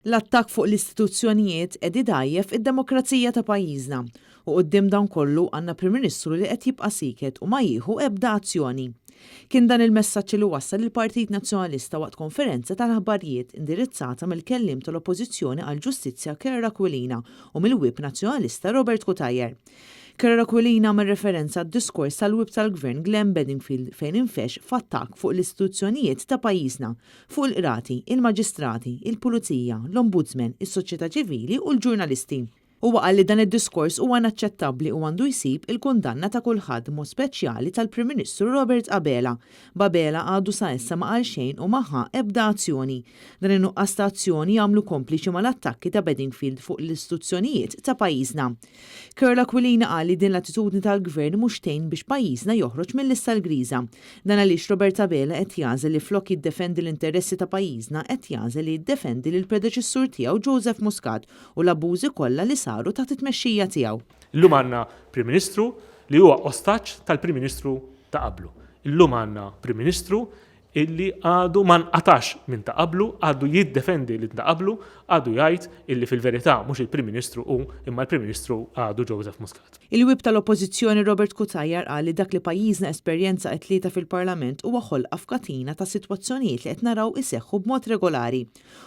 L-attakk fuq l-istituzzjonijiet qed idgħajjef id-demokrazija ta' pajjiżna. U quddiem dan kollu għandna Prim Ministru li qed jibqa' sieket u ma jieħu ebda azzjoni. Kien dan il-messaġġ li wassal il-Partit Nazzjonalista waqt konferenza tal-aħbarijiet indirizzata mill-Kelliem tal-Oppożizzjoni għall-Ġustizzja Kerr Aquilina u mill-Whip Nazzjonalista Robert Cutajar. Kerr Aquilina għamel referenza għad-diskors tal-Whip tal-Gvern Glenn Bedingfield fejn infexx f'attakk fuq l-istituzzjonijiet ta' pajjiżna, fuq il-Qrati, il-Maġistrati, il-Pulizija, l-Ombudsman, is-soċjetà ċivili u l-ġurnalisti. Huwa qal li dan id-diskors huwa inaċċettabbli u għandu jsib il-kundanna ta' kulħadd b'mod speċjali tal-Prim Ministru Robert Abela. B'Abela għadu sa issa ma qal xejn u ma ħa ebda azzjoni. Dan in-nuqqas ta' azzjoni jagħmlu kompliċi mal-attakki ta' Bedingfield fuq l-istituzzjonijiet ta' pajjiżna. Karol Aquilina qal li din l-attitudni tal-Gvern mhux tgħin biex pajjiżna joħroġ mil-lista l-griża. Dan għaliex Robert Abela qed jagħżel li flok jiddefendi l-interessi ta' pajjiżna qed jagħżel li jiddefendi lill-predeċessur tiegħu Joseph Muscat u l-abbużi kollha li saru taħt it-tmexxija tiegħu. Illum għandna Prim Ministru li huwa ostaġġ tal-Prim Ministru ta' qablu. Illum għandna Prim Ministru illi għadu ma nqatax minn ta' qablu, għadu jiddefendi lil ta' qablu, għadu jgħid illi fil-verità mhux il-Prim Ministru hu imma l-Prim Ministru għadu Joseph Muscat. Il-Whip tal-Oppożizzjoni Robert Cutajar qal li dak li pajjiżna esperjenza t-Tlieta fil-Parlament huwa ħolqa f'katina ta' sitwazzjonijiet li qed naraw iseħħu b'mod regolari.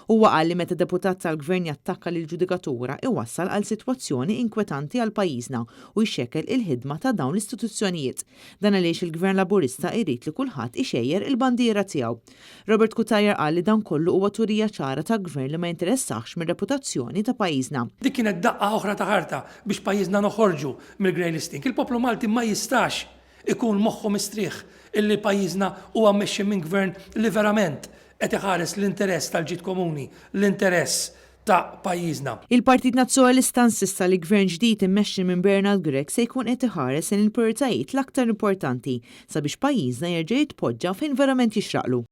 Huwa qal li meta deputat tal-Gvern jattakka lill-ġudikatura iwassal għal sitwazzjoni inkwetanti għal pajjiżna u jxekkel il-ħidma ta' dawn l-istituzzjonijiet. Dan għaliex il-Gvern Laburista jrid li kulħadd ixejjer il-bandiera tiegħu. Robert Cutajar qal li dan kollu huwa turija ċara ta' Gvern li ma jinteressahx mir-reputazzjoni ta' pajjiżna. Dik kienet daqqa oħra ta' ħarta biex pajjiżna noħorġu mill-grey listing. Il-poplu Malti ma jistax ikun moħħu mistrieħ illi pajjiżna huwa mmexxi minn Gvern li verament qed iħares l-interess tal-ġid komuni, l-interess ta' pajjiżna. Il-Partit Nazzjonalista insista li Gvern ġdid immexxi minn Bernard Grech se jkun qed iħares lejn il-prijoritajiet l-aktar importanti sabiex pajjiżna jerġa' jitpoġġa fejn verament jixraqlu.